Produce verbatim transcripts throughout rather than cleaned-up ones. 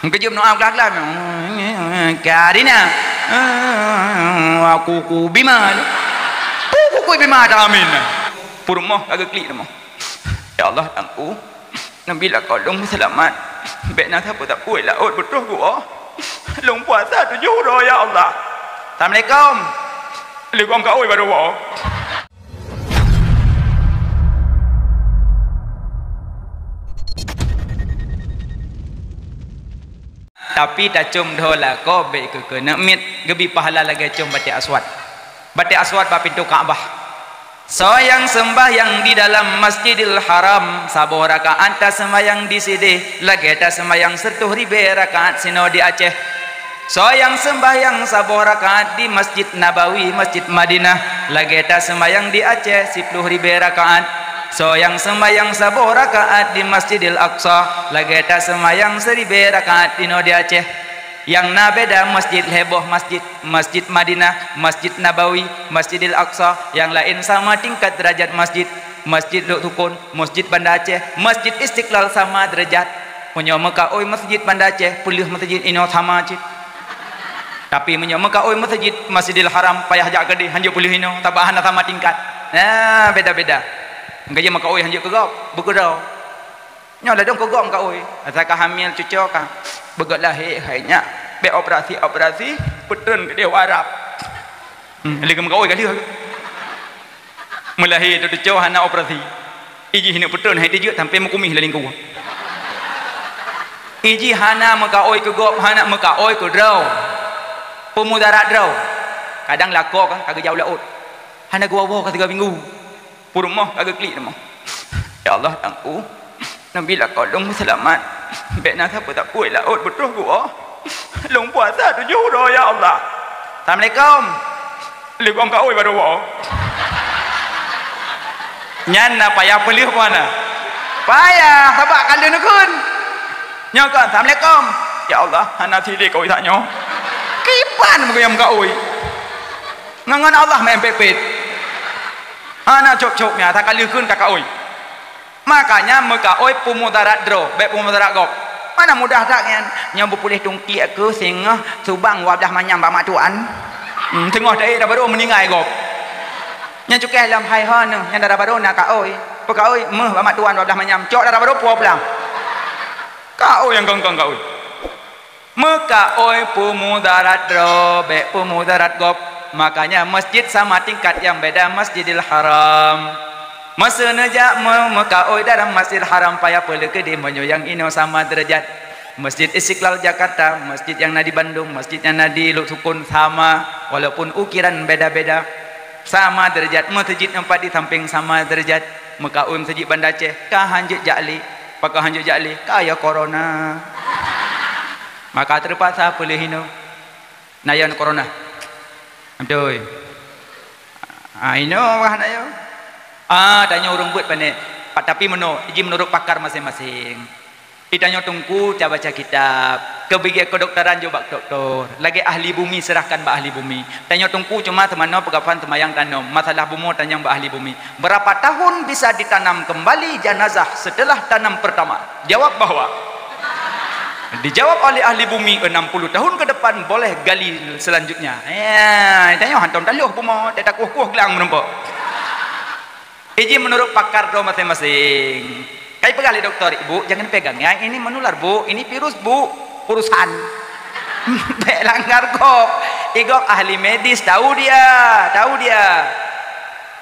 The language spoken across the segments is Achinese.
Keujeuet meudoa glah-glah. Karina. Aku kubima. Ku, ku, kubima ta amin. Peurumoh ka geuklik teuma. Ya Allah, Tuhanku, neubi lakoe lôn meuseulamat. Bék na sapeue-sapeue laôt beutroh geuwoe. Lôn puasa tujoh uroe, ya Allah. Assalamualaikum. Lé gom ka oi baru woe. Tapi tacöm dhoe lakoe bék keu keuneuk miet, geubi pahala lagée cöm batée aswad. Batée aswad bak pintoe Ka'bah. Soe nyang seumbahyang di dalam Masjidil Haram, saboh rakaat taseumbahyang di sideh, lagée taseumbahyang siratoh ribée rakaat sinoe di Aceh. Soe nyang seumbahyang saboh rakaat di Masjid Nabawi, Masjid Madinah, lagée taseumbahyang di Aceh siploh ribée rakaat. Soe nyang seumbahyang saboh rakaat di Masjidil Aqsa, lagée taseumbahyang siribée rakaat inoe di Aceh. Nyang na beda masjid lhée boh masjid, Masjid Madinah, Masjid Nabawi, Masjidil Aqsa, nyang laén sama tingkat deurajat masjid. Masjid Lhoksukon, Masjid Banda Aceh, Masjid Istiqlal sama deurajat. Meunyoe meukaôi masjid Banda Aceh, peuleueh masjid inoe sama cit. Tapi meunyoe meukaôi masjid Masjidil Haram, payah jak keudeh, hanjeuet peuleueh inoe, sabab hana sama tingkat. Nah, beda-beda. Engkajih meukaôi hanjeuet keu gob, beukeudroe. Nyoe ladôm keu gob meukaôi. Asai ka hamil cuco ka. Beugöt lahé hai nyak. Bék operasi-operasi, peutreun keudeh u Arab. Hmm, lé geumeukaôi ka lheueh. Meulahé teutuco hana operasi. Ijih neuk peutreun hai tijeuet sampai meukumih lalingku. Ijih hana meukaôi keu gob, hana meukaôi keu droe. Peumudarat droe. Kadang lakoe ka, ka geujak u laôt. Hana geuwoe-woe ka sigoe minggu. Peurumoh ka geuklik teuma. Ya Allah, Tuhanku, neubi lakoe lôn meuseulamat. Bék na sapeue-sapeue laôt beutroh geuwoe. Lôn puasa tujoh uroe, ya Allah. Assalamualaikum. Lé gom ka oi baru woe. Nyan na payah peuleueh peue na? Payah, sabab ka lheueh neukheun. Nyoe kon, assalamualaikum. Ya Allah, hana sideh ka oi that nyoe. Kiban meuguyang ka oi. Ngon, ngon Allah meu'en pet-pet. Hana cok-cok nyan, that ka lheueh kheun ka ka oi. Makanya meukaôi peumudarat droe, bék peumudarat gob. Mana mudah that nyan? Nyoe beupuléh tungkiek keu singoh subang dua blaih manyam bak mak tuan. Hmm, teungoh taék dara barô meuninggai gob. Nyan cukéh lom hai ho neuh, nyan dara barô na kaôi. Peukaôi meuh bak mak tuan dua blaih manyam, cok dara barô puwoe pulang. Kaôi nyang kong-kong kaôi. Meukaôi peumudarat droe, bék peumudarat gob. Makanya masjid sama tingkat nyang beda Masjidil Haram. Meuseu neujak meu-, meukaôi dalam Masjidil Haram payah peuleueh keudeh meunyoe nyang inoe sama deurajat. Masjid Istiqlal Jakarta, masjid nyang na di Bandung, masjid nyang na di Lhoksukon sama, walaupun ukiran beda-beda. Sama deurajat, masjid nyang pat di sampéng sama deurajat. Meukaôi masjid Banda Aceh, ka hanjeuet jak lé. Pakon hanjeuet jak lé? Ka ya corona. Maka teupaksa peuleueh inoe. Na yon corona. Beutôi. Ah, inoe wah na yon. Ah, tanyoe ureuëng beuet pané. Pa-, tapi meunoe, iji meunurot pakar maséng-maséng. Itanyoe teungku ta baca kitab. Keubigée kedokteran jok bak doktor. Lagée ahli bumi, serahkan bak ahli bumi. Tanyoe teungku cuma teumanoe peugafan teumayang tanom. Masalah bumoe tanyong bak ahli bumi. Berapa tahun bisa ditanam kembali jenazah setelah tanam pertama? Jawab bahwa dijawab oleh ahli bumi, enam puluh tahun ke depan boleh gali selanjutnya. Ya, tanyoe hantom taloh bumoe, tak takuh-kuh glang meureumpok. Iji meunurot pakar droe maséng-maséng. Kai peugah lé doktor, "Ibu, jangan pegang ya, ini menular, Bu, ini virus, Bu, urusan." Bék langgar gob. Igob ahli medis, tahu dia, tahu dia.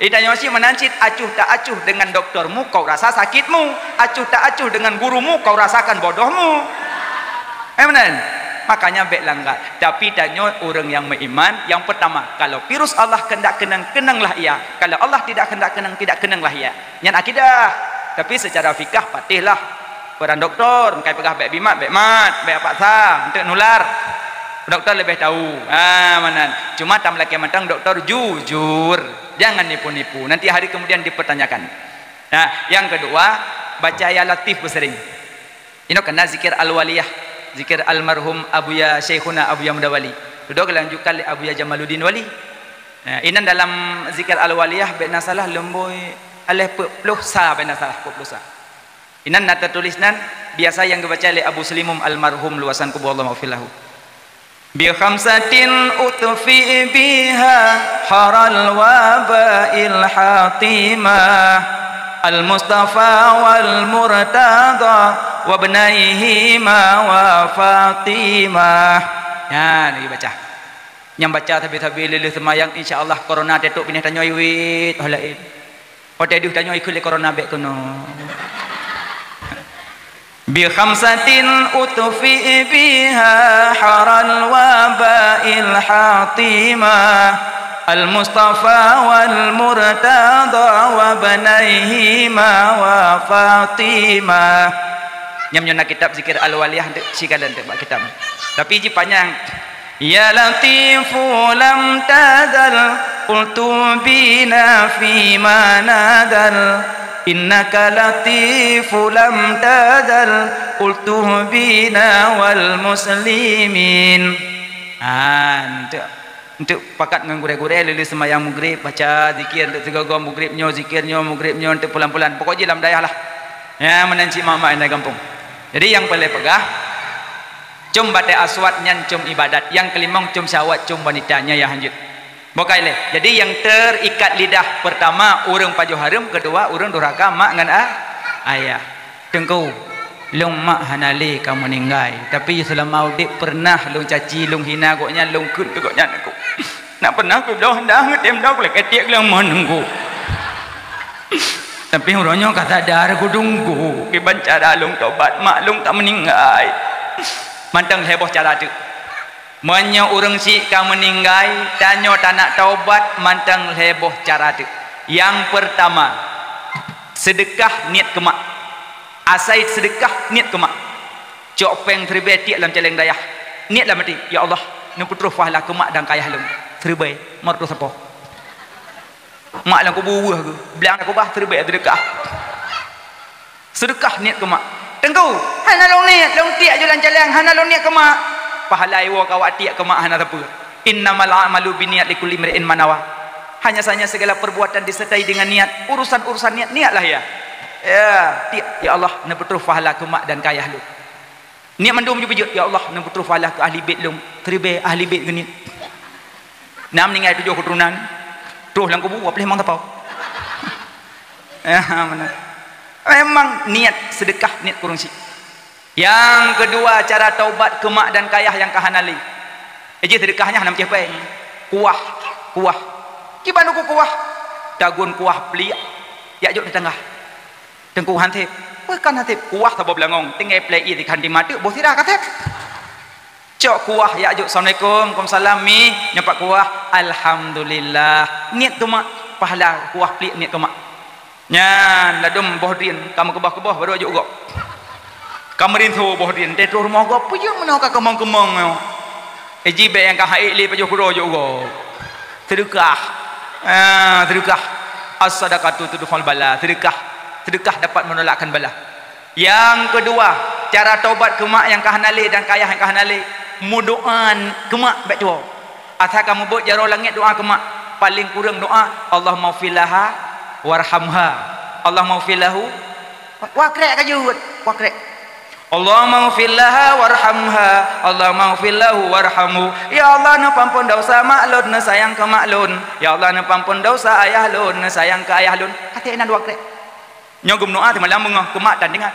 Itanyoe cit meunan cit acuh tak acuh dengan doktormu, kau rasa sakitmu. Acuh tak acuh dengan gurumu, kau rasakan bodohmu. Eh, meunan? Makanya bék langgar. Tapi tanyoe ureuëng nyang meuiman, yang pertama, kalau virus Allah kehendak keunong, keunonglah ia. Kalau Allah tidak kehendak keunong, tidak keunonglah ia. Nyan akidah. Tapi secara fikah patihlah. Peurang doktor, kai peugah bék bimat, bék mat, bék paksa, eunteuk nular. Doktor leubeh tahu. Ah, meunan. Cuma tameulakée mantong doktor jujur. Jangan nipu-nipu. Nanti hari kemudian dipertanyakan. Nah, yang kedua, baca ya Latif beuseuring. Inoe kana zikir Al-Waliyah, zikir almarhum Abuya Syaikhuna Abuya Muda Wali. Dudoe geulanjutkan lé Abuya Jamaluddin Wali. Nah, inan dalam zikir Al-Waliyah bék na salah leumboi aleh peuet ploh sa, bék na salah peuet ploh sa. Inan na teutulis nan, Biasa nyang geubaca lé Abu Seulimum almarhum, luwasan kubu Allah maghfir lahu. Bi khamsatin utfi biha haral wabail hatimah, al Mustafa wal Murtada wabnaihima wa Fatimah. Nyan lagi baca. Nyang baca sabe-sabe lheuh-lheuh seumayang, insya Allah corona teutôp binéh tanyoe iwét, oh laén. Watèe deuh tanyoe ikheun lé corona bèk keunoe. Bi khamsatin utfi biha haral wabail hatimah, al Mustafa wal Murtada wabnaihima wa Fatimah. Nyam nyoe na kitab zikir Al-Waliyah, eunteuk sikalon eunteuk bak kitab. Tapi jih panyang. Ya Latifu lam tazal, ultuf bina fima nazal. Innaka Latifu lam tazal, ultuf bina wal muslimin. Ha, eunteuk, eunteuk pakat ngon gurèe-gurèe lheuh-lheuh seumayang Maghrib, baca zikir eunteuk sigoe-goe Maghrib nyoe, zikir nyoe, Maghrib nyoe, eunteuk pulan-pulan. Pokok jih lam dayah lah. Ya, meunan cit mak-mak inong gampông. Jadi nyang peureulèe peugah, com batèe aswad nyan com ibadat, nyang keulimong com syahwat, com wanita, nyan nyang hanjeuet. Bukai lé. Jadi nyang terikat lidah, pertama ureueng pajoh hareuem, keudua ureueng durhaka mak ngon a-, ayah. Teungku, lôn mak hana lé ka meuninggai, tapi seulama udép peureunah lôn caci, lôn hina gobnyan, lôn kheun keu gobnyan, Teungku. Nak peureunah keu bloh dah, geutem dah, kulakèe tiek lôn mon, Teungku. Tapi uroe nyoe ka sadar, Teungku, kiban cara lôn tobat, mak lôn ka meuninggai. Mantong lhèe boh cara teuk. Meunyoe ureueng syiek ka meuninggai, tanyoe tanak taubat mantong lhèe boh cara teuk. Nyang peurtama, seudeukah niet keu mak. Asai seudeukah niet keu mak. Cok péng siribèe tiek lam caleng dayah. Niet lam até, "Ya Allah, neupeutroh pahala keu mak dan keu ayah lôn." Siribèe, meureutoh sapoh. Mak lam kubu weueh geuh, blang kubah siribèe seudeukah. Seudeukah niet keu mak. Teungku, hana lôn niet, lôn tiek aju lam caleng, hana lôn niet keu mak. Pahala iwoe ka awak tiek keu mak hana sapeue. Innamal a'malu binniyat likulli imri'in ma nawa. Hanya saja segala perbuatan disertai dengan niat. Urusan-urusan niat, niatlah ya. Ya, tiek, "Ya Allah, neupeutroh pahala keu mak dan keu ayah lôn." Niet mandum ju beujeuet, "Ya Allah, neupeutroh pahala keu ahli bait lôn." Siribèe ahli bait geuniet. Na meuninggai tujoh keuturonan, troh lam kubu, wah pleh mang tapau. Ya, meunan. Memang niet seudeukah, niet keu ureueng syiek. Nyang keudua, cara taubat keu mak dan keu ayah nyang ka hana lé. Jih seudeukah nyan hana meucéh péng. Kuah, kuah. Kiban uku kuah. Tagun kuah pliek. Jak jok teutangga. Teungku, han sép. Peue kan han sép? Kuah saboh beulangong, tinggai plei ié dikhan di mateuk, boh sira ka sép. Cok kuah, jak jok, "Assalamualaikum." "Waalaikumsalam, Mi." Nyoe pat kuah, "Alhamdulillah." Niet keu mak, pahala kuah pliek niet keu mak. Nyan, ladôm boh drien, ka meukeubah-keubah, baru jak jok gob. Ka meurinso boh drien, teuh troh rumoh gob, peue jeuet meunoe ka keumong-keumong nyoe. Eh, ji bèk nyang ka haék lé pajoh keudroe jak jok gob. Seudeukah. Ah, seudeukah. As-sadaqatu tudfi'ul bala. Seudeukah. Seudeukah dapat menolakkan bala. Nyang keudua, cara taubat keu mak nyang ka hana lé dan keu ayah nyang ka hana lé, meudoa keu mak bèk tuwoe. Asai ka mubuet jaroe langét, doa keu mak. Paleng kureueng doa, "Allahummaghfir laha warhamha." Allahummaghfir lahu. Wah krek ka jeuet, wah krek. "Allahummaghfir laha warhamha, Allahummaghfir lahu warhamhu." "Ya Allah, neupeuampôn desya mak lôn, neusayang keu mak lôn. Ya Allah, neupeuampôn desya ayah lôn, neusayang keu ayah lôn." Ka sép inan dua krek. Nyoe geumeudoa teuma lam beungoh, keu mak tan teuingat.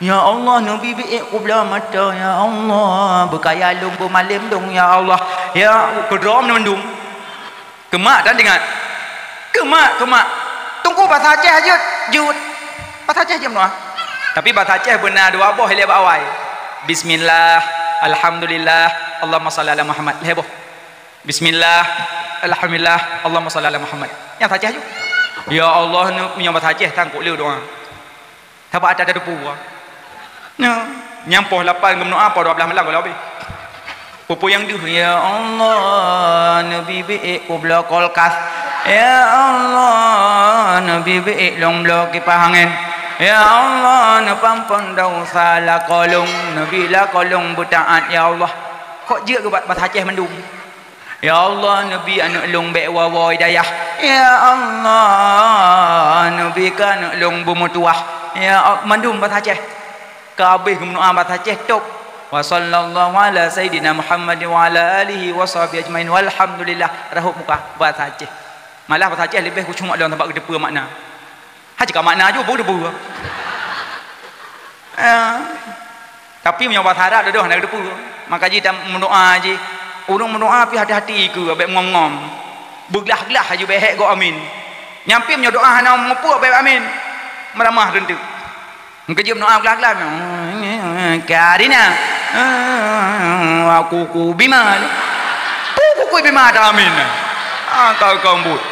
"Ya Allah, neubi biék kubloe mata, ya Allah, beukaya lôn, beumalém lôn, ya Allah." Ya, keudroe mandum. Keu mak tan teuingat. Keu mak, keu mak. Teungku, basa Aceh jeuet, jeuet. Basa Aceh jeuet meudoa. Tapi basa Aceh beuna dua boh ilèe bak awai. Bismillah, alhamdulillah, Allahumma shalli ala Muhammad. Lhèe boh. Bismillah, alhamdulillah, Allahumma shalli ala Muhammad. Nyan basa Aceh jeuet. Ya Allah, nyoe basa Aceh tan kok lé doa. Sabab ata tateupeue. Nyoe, nyang poh lapan geumeudoa, poh dua blaih malam gohlom habéh. Peue-peue nyang deuh, "Ya Allah, neubi biék kubloe kulkas. Ya Allah, neubi biék lôn bloe kipah angén. Ya Allah, neupeuampôn desya lakoe lôn, neubi lakoe lôn beutaát, ya Allah." Kok jeuet geubat basa Aceh mandum. "Ya Allah, neubi aneuk lôn bèk woe-woe hidayah. Ya Allah, neubi keu aneuk lôn beumeutuwah." Ya Al-, mandum basa Aceh. Ka habéh geumeudoa bahasa Aceh, top. Wa sallallahu ala sayyidina Muhammad wa ala alihi wa sahbihi ajmain. Walhamdulillah, rahot muka bahasa Aceh. Malah bahasa Aceh leubeh khusyuk lom sabab geuteupeue makna. Hana cit ka makna ju, peue geuteupeue. Eh, tapi meunyoe bahasa Arab dudoh hana geuteupeue. Maka jih tam meudoa jih. Ureuëng meudoa pih hati-hati keu, bék ngom-ngom. Beuglah-glah aju bék hék gob amin. Nyan pih meunyoe doa hana meupeue bék amin. Meuramah teunteuk. Meukeujeuet meudoa glah-glah. Karina. Aku kubima. Pu kuku bima ta amin. Ah, kau kau but.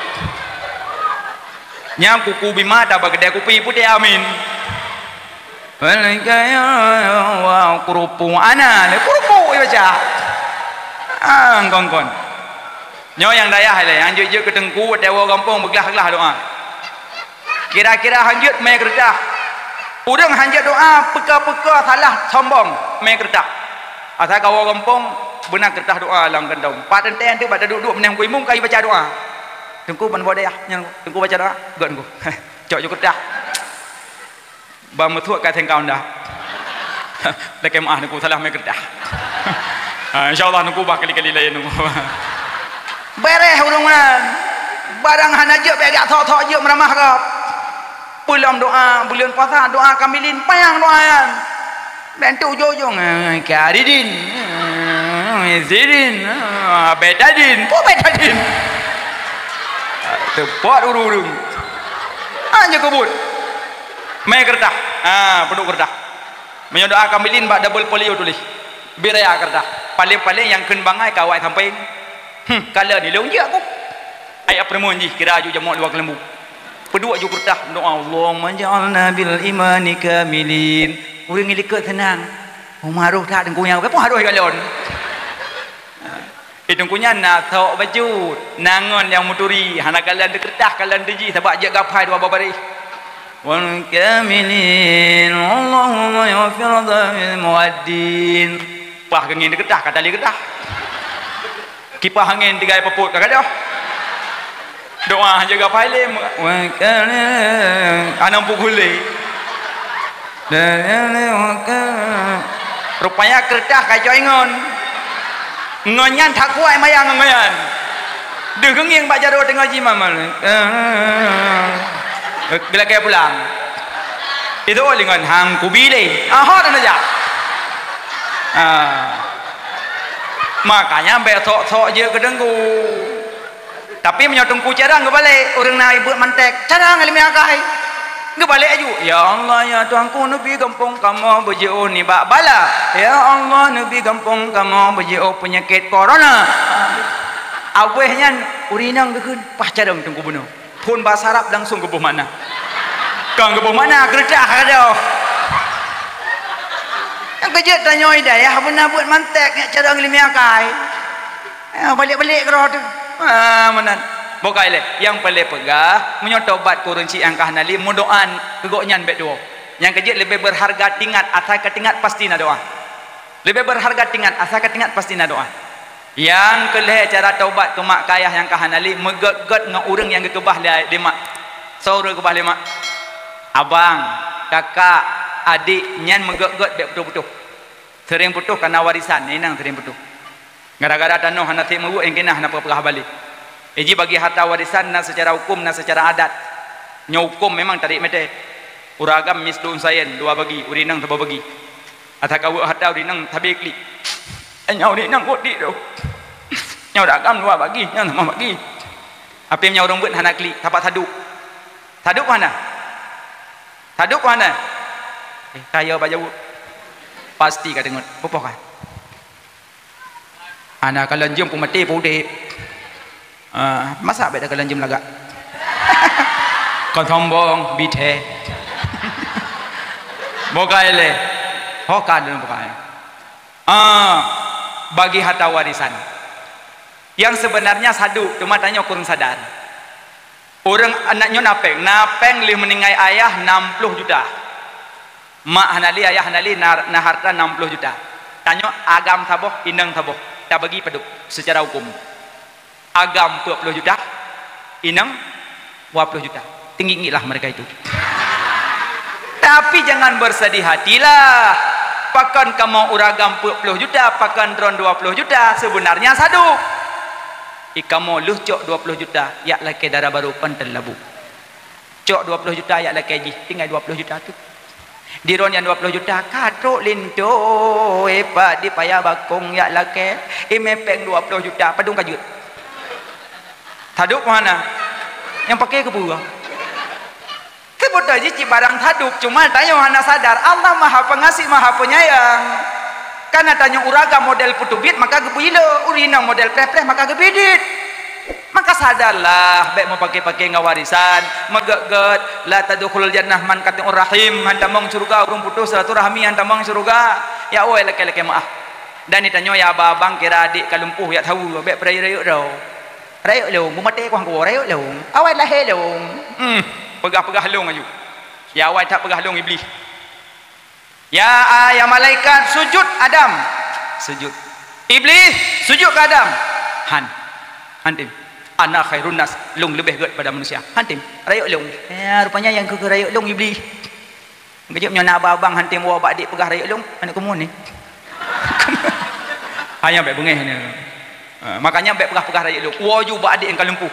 Nyang kuku bima ta bak kedai kupi putéh amin. Wa kurupu ana le kurupu ibaca. Ah, kon-kon. Nyoe nyang dayah ilée, hanjeuet jeuet keu teungku, watée woe gampông beuglah-glah doa. Kira-kira hanjeuet mé keureutah. Ureuëng hanjeuet doa peuka-peuka salah sombong mé keureutah. Asai ka woe gampông beuna keureutah doa lam kantong. Pat teuntée teuh bak taduek-duek meunang ku imum ka ibaca doa. Teungku ban boh dayah nyang teungku baca doa, gét teungku. Cok ju keureutah. Ban meusuet ka sengkau nda. Lakée meuah neuk salah mé keureutah. Ha, insya Allah neuk bah kali-kali laén neuk. Bereh ureuëng nyan. Barang hana jeuet bék jak sok-sok jeuet meuramah gob. Peulom doa, buleuen puasa doa kamilin payang doa nyan. Bantu ujong-ujong, eh, Karidin, eh, Zidin, eh, Betadin, po Betadin. Teupot ureuëng-ureuëng. Hanya kebut. Mé keureutah. Ha, peuduek keureutah. Meunyoe doa kamilin bak double folio tuléh. Bira keureutah. Paléng-paléng nyang kheun bangai ka awai sampéng. Hmm, kala ni lôn jeuet aku. Ayat peureumeuen jih kira aju jamok luwa keuleumbu. Peuduek aju keureutah doa, "Allahumma ja'alna bil imani kamilin." Ureuëng likot seunang. Umaroh that teungku nyan, peue harôh galon. Eh, teungku nyan na sok bacut, na ngon nyang meuturi, hana kalon teukeurtah, kalon teuji, sabab jeuet gapai dua babareh. Wal kamilin, Allahumma yaghfir dzunubal mu'addin. Pah geungieng teukeurtah, ka tali keurtah. Kipah angén tigai peupot ka gadôh. Doa jaga pailém. Wa kana anang pukul lé. Rupanya keureutah ka jok ingon. Ngon nyan that kuat mayang ngon nyan. Deuh geungieng bak jaroe teungoh jimamal. Geulakée pulang. Itu lingon hang kubi lé. Aha, dah jak. Ah. Makanya bék sok-sok jeuet keu teungku. Tapi meunyoe teungku carang geubalek, ureuëng na ibuet mantek, carang ileumèe akai. Geubalek aju, "Ya Allah, ya Tuhanku, neubi gampông kamoe beujiôh nibak bala. Ya Allah, neubi gampông kamoe beujiôh peunyakét corona." Abéh nyan, ureuëng inong geukheun, "Paih carông teungku bunoe." Phon basa Arab langsung geuboh makna. Kon geuboh makna, keureutah ka gadôh. Nyang keujeuet tanyoe hidayah beuna buet mantek, nyak carông ileumèe akai. Ya, balek-balek keudroe teuh. Ha, meunan. Bukai lé, nyang paleng peugah, meunyoe tobat keu ureuëng syiek nyang ka hana lé, meudoa keu gobnyan bék tuwoe. Nyang keujeuet leubeh beurharga tingat, asai ka tingat pasti na doa. Leubeh beurharga tingat, asai ka tingat pasti na doa. Nyang keu lhée cara tobat keu mak keu ayah nyang ka hana lé, meugét-gét ngon ureuëng nyang geukeubah lé, lé mak. Soe ureuëng geukeubah lé mak? Abang, kakak, adék, nyan meugét-gét bék putôh-putôh. Seuréng putôh kana warisan, inong seuréng putôh. Gara-gara tanoh hana sép meuweuek nyang keunan hana peugah balek. Iji bagi harta warisan na seucara huköm, na seucara adat. Nyoe huköm memang tarék meuté. Ureuëng agam mislu unsayain, dua bagi, ureuëng inong saboh bagi. Ata ka weuek harta ureuëng inong sabe klik. Nyoe ureuëng inong keutik tu. Nyoe ureuëng agam dua bagi, nyoe saboh bagi. Tapi meunyoe ureuëng beuet hana klik, sapat sadub. Sadub hana? Sadub hana? Eh, kaya bak jaweueb. Pasti ka deungon. Peue poh ka? Hana kalon jeuem peumaté peuudép. Ah, masa bék takalon jeuem lagak? Kon sombong, bithée. Bukai lé. Ho ka deungon bukai. Ah, bagi harta warisan. Nyang seubeunarnya sadub, teuma tanyoe kureueng sadar. Ureuëng aneuk nyoe na péng, na péng lheueh meuninggai ayah nam ploh juta. Mak hana lé, ayah hana lé, na, na harta nam ploh juta. Tanyoe agam saboh, inong saboh. Tabagi padub seucara huköm. Agam peuet ploh juta, inong dua ploh juta. Tinggi-tinggilah mereka itu. Tapi jangan bersedih hatilah. Pakon kamoe uragam peuet ploh juta, pakon droen dua ploh juta, sebenarnya sadub. I kamoe lheueh cok dua ploh juta, jak lakée dara barô panten labu. Cok dua ploh juta jak lakée jih, tinggai dua ploh juta tu. Di droen nyang dua ploh juta, ka trok linto, eh, pat di paya bakong jak lakée, imé péng dua ploh juta, padum ka jeuet. Sadub hana. Nyang paké keu peue? Seubeutoe jih cit barang sadub, cuma tanyoe hana sadar, Allah Maha Pengasih, Maha Penyayang. Kana tanyoe uragam model putubit, maka geubri le, ureueng inong model preh-preh, maka geubri dit. Maka sadarlah, bék meupaké-paké ngon warisan, meugét-gét, la tadkhulul jannah man qati'ur rahim, han tamong syeuruga ureueng putus silaturahmi, han tamong syeuruga. Ya woi, lakée-lakée meu'ah. Dan di tanyoe ya abang-abang kira adik ka lumpuh jak saweue, bék peurayeuk-rayeuk droe. Rayeuk lôn, beumaté kuah kuwoe, rayeuk lôn. Awai lahé lôn. Hmm, peugah-peugah lôn aju. Ya awai that peugah lôn Iblih. Ya, ah, ya malaikat, sujud Adam. Sujud. Iblih, sujud keu Adam. Han. Han tem. Ana khairun nas, lôn leubeh gét pada manusia. Han tem. Rayeuk lôn. Ya, rupanya nyang keu rayeuk lôn Iblih. Geujok nyoe na abang-abang han tem woe bak adik peugah rayeuk lôn, aneuk keumuen ni. Hanya bék beungéh ni. Ha, makanya bék peugah-peugah rayeuk lôn. Woe ju bak adik nyang ka lumpuh.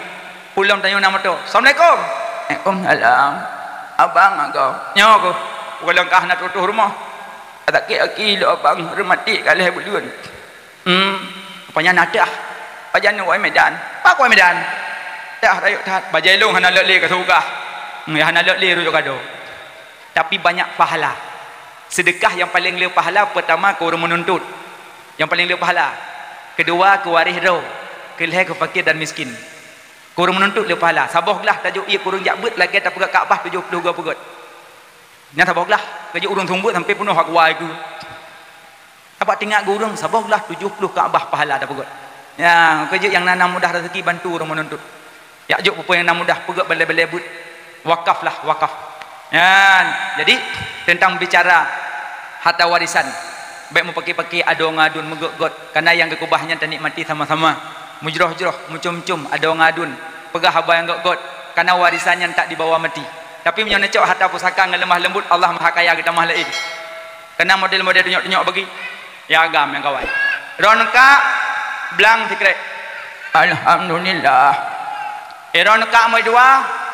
Ulôn tanyoe na moto. Assalamualaikum. Waalaikumsalam. Abang agoe. Nyoe keuh. Ulôn kah na tutoh rumoh. Sakét aki lôn abang, reumatik ka lhée buleuen. Hmm, rupanya na teuh. Pajan woe Medan. Pak woe Medan. Teuh rayeuk that. Bajée lôn hana lé ka tugah. Hmm, hana lé rujuk kado. Tapi banyak pahala. Sedekah yang paling le pahala pertama ke ureueng menuntut. Yang paling le pahala. Kedua ke waréh droe. Kelhée ke fakir dan miskin. Ke ureueng menuntut le pahala. Saboh glah tajok ié ke ureueng jak beuet lagée tapeugét Ka'bah tujoh ploh goe peugét. Nyan saboh glah, keu jeuet ureueng seumeubeuet sampai peunoh hak wai geuh. Sabab tinggai geu ureueng saboh glah tujoh ploh Ka'bah pahala tapeugét. Ya, keu jeuet nyang na, na mudah rezeki bantu ureueng menuntut. Jak jok peue-peue nyang na mudah peugét balée-balée beuet. Wakaflah, wakaf. Nyan, jadi teuntang bicara harta warisan, bék meupaké-paké adoe ngon aduen meugét-gét, kana nyang geukeubah nyan tanikmati sama-sama. Meujroh-jroh, meucom-com adoe ngon aduen, peugah haba nyang gét-gét, kana warisan nyan tak dibawa mati. Tapi meunyoe neucok harta pusaka ngon lemah lembut, Allah Maha Kaya geutamah laén. Kana model-model tunyok-tunyok bagi, ya agam nyang kawai. Droeneuh kak blang sikrek. Alhamdulillah. Eh, droeneuh kak meudoa,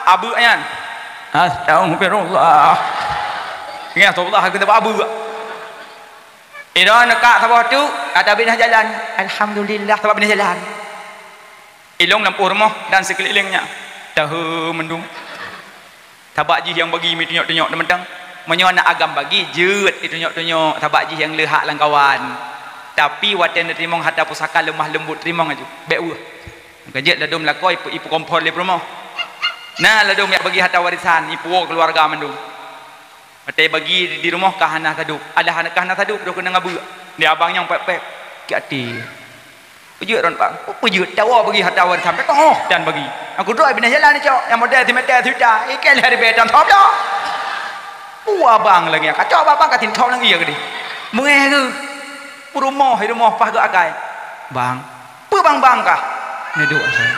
abeuk nyan. Astagfirullah. Ingat Allah keu sabab abeuk. Eh, droeneuh kak saboh tu, kata binah jalan. Alhamdulillah sabab binah jalan. Ilong lampôh rumoh dan sikeulilingnya. Tahe mendung. Sabab jih nyang bagi mi tunyok-tunyok teumeutang. Meunyoe na agam bagi, jeuet itunyok-tunyok, sabab jih nyang le hak lam kawan. Tapi watée neuteurimong harta pusaka lemah lembut, teurimong aju. Bék weueh. Ka jeuet ladom lakoe ipe-, ipeukompor lé peurumoh. Na ladom jak bagi harta warisan, ipuwoe keuluwarga mandum. Watée bagi di, di rumoh ka hana sadub. Alah hana, ka hana sadub, droe keunong abeuk. Di abang nyang pép-pép. Kiati. Peujeuet droen bang. Oh, peujeuet tawoe bagi harta warisan peutoh dan bagi. Aku droe binah jalan cok, nyang model simeter sijuta. Iké lhée ribée tan thop dah. Dua bang lagi. Kacok bang, bang katin thop lagi ya gede. Mengeh ke? Peurumoh, di rumoh pah geuakai. Bang. Peue bang-bang kah? Neudok asai.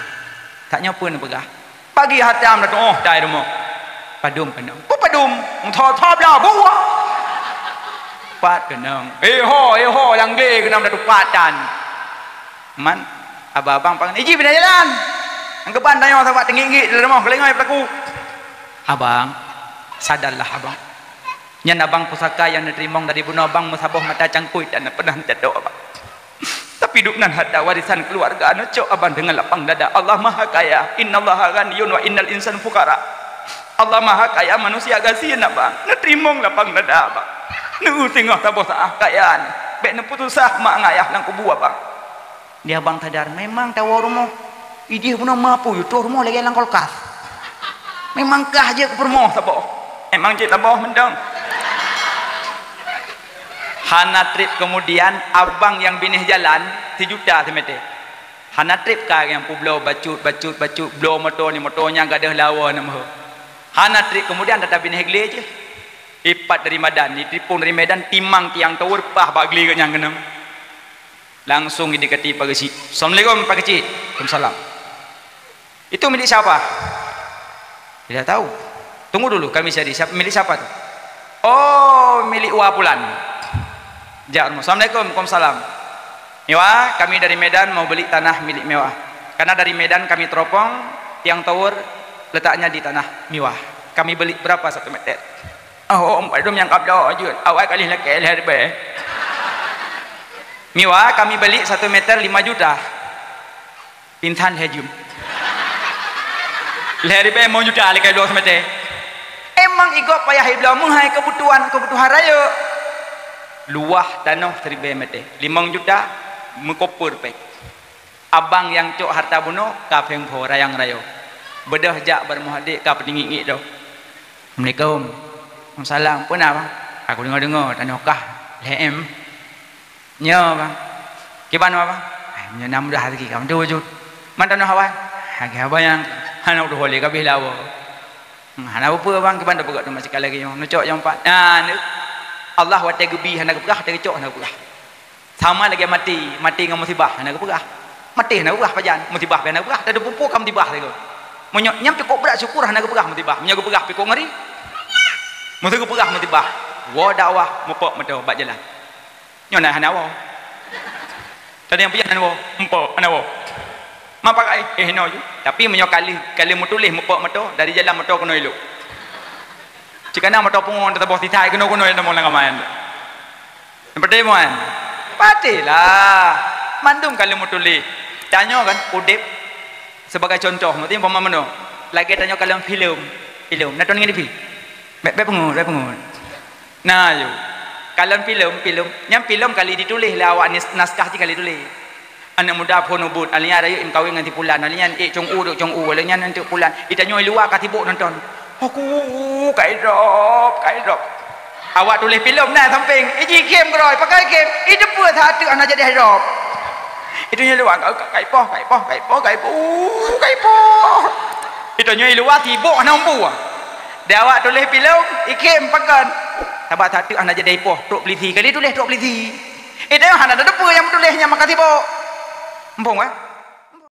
Tak nyoe peue neupeugah. Bagi hatam dah tuoh tai rumoh. Padum keunong. Peue padum? Thop-thop dah buah. Pat keunong. Eh ho, eh ho, nyang glé keunong dah tupat tan. Man, abang-abang pangan, "Iji pindah jalan." Nyang keuban tanyoe sabab teunggik-nggik di rumoh keulingoi peulaku. Abang, sadarlah abang. Nyan abang pusaka nyang neuteurimong dari bunoe abang meusaboh mata cangkui dan peunah neucadok abang. Tapi duek nan harta warisan keuluwarga neucok abang deungon lapang dada. Allah Maha Kaya. Innallaha ghaniyun wa innal insana fuqara. Allah Maha Kaya, manusia gasien abang. Neuteurimong lapang dada abang. Neu singoh saboh saah kaya nyan. Bék neupeususah mak ngon ayah lam kubu abang. Di abang sadar, memang tawoe rumoh. Idéh bunoe mampu yue troh rumoh lagée lam kulkas. Memang kah jeuet keu peurumoh saboh. Memang jeuet saboh mantong. Hana treb keumudian, abang nyang bineh jalan sijuta simeter. Hana treb ka nyang peubloe bacut, bacut, bacut, bloe moto ni, moto nyang gadôh lawa na meuho. Hana treb keumudian, ata bineh glé jih. Ipat dari Madan, iteupon dari Medan, timang tiang tower pah bak glé geuh nyang keunong. Langsung idekati Pak Keuchik. "Assalamualaikum, Pak Keuchik." "Waalaikumsalam." "Itu milik siapa?" "Tidak tahu." "Tunggu dulu, kami cari. Siapa, milik siapa tu?" Oh, milik Wa Pulan. Jak rumoh. Assalamualaikum. Waalaikumsalam. Miwa, kami dari Medan mau beli tanah milik Miwa. Karena dari Medan kami teropong, tiang tower letaknya di tanah Miwa. Kami beli berapa satu meter? Oh, empat dum yang kabda aja. Awai kali laki leh ribèe. Miwa, kami beli satu meter lima juta. Pingsan lhèe jeuem. Lhèe ribèe limong juta lé ka ibloe seumeter. Emang igob payah ibloe meuhai keubutuhan, keubutuhan rayeuk. Luwah tanoh siribèe meter, limong juta meukoper pèng. Abang nyang cok harta bunoe ka péng pho rayang rayeuk. Beudôh jak bak rumoh adék ka peutinggi-tinggi tu. Assalamualaikum. Waalaikumsalam. Peue na, Bang? Aku deungoe-deungoe tanoh kah lhèe M. Nyoe, Bang. Kiban, Bang? Ah, nyoe na mudah rezeki kamoe tu wujud. Man tanoh awai? Lagèe abang nyang hana udah boleh kabeh lawa. Hmm, hana peue, Bang, kiban dah peugah tu masih sekali lagi nyoe. Neucok nyang empat. Nah, ni Allah watèe geubi hana geupeugah, watèe geucok hana geupeugah. Sama lagèe maté, maté ngon musibah hana geupeugah. Maté hana geupeugah pajan, musibah pih hana geupeugah. Dah teupupu ka musibah sigoe. Meunyoe nyan pih kok brat syukur hana geupeugah musibah. Meunyoe geupeugah pih kok ngeri. Meuseu geupeugah musibah, woe dakwah mupok meuto bak jalan. Nyoe na hana woe. Tadi nyang piah hana woe, mupok hana woe. Ma pakai, eh, hinoe ju. Tapi meunyoe kali, kali meutuléh mupok meuto, dari jalan meuto keunoe ilok. Cik kana meuto pungo teuboh sisai keunoe-keunoe lam lam kaman. Nyang patéh muan. Patéh lah. Mandum kali meutuléh. Tanyoe kan udép sebagai contoh, maksudnya umpama meunoe. Lagèe tanyoe kalon filem. Filem. Na ton ngon T V? Bèk, bèk peungeut, bèk peungeut. Na, yo. Kalon filem, filem. Nyan filem kali dituléh lé awak nis-, naskah jih kali tuléh. Aneuk muda phôn ubit, alèh nyan rayeuk meukawen ngon si pulan, alèh nyan ék cong u, duek cong u, alèh nyan anteuk pulan. Di tanyoe luwa ka sibok nonton. Aku, ka idrop, ka idrop. Awak tuléh filem na sampéng, iji ikhém keudroe, pakai ikhém, iteupeue sateuk hana jadi idrop. Itu nyan luwa, ka, ka, ka ipoh, ka ipoh, ka ipoh, ka ipoh, ka ipoh. Di tanyoe luwa sibok hana mampu. Di awak tuléh filem, ikhém pakon. Saban sateuk hana jadi ipoh, trok polisi. Kali tuléh trok polisi. Di tanyoe hana teupeue nyang meutuléh nyan maka sibok. Muphom, kan?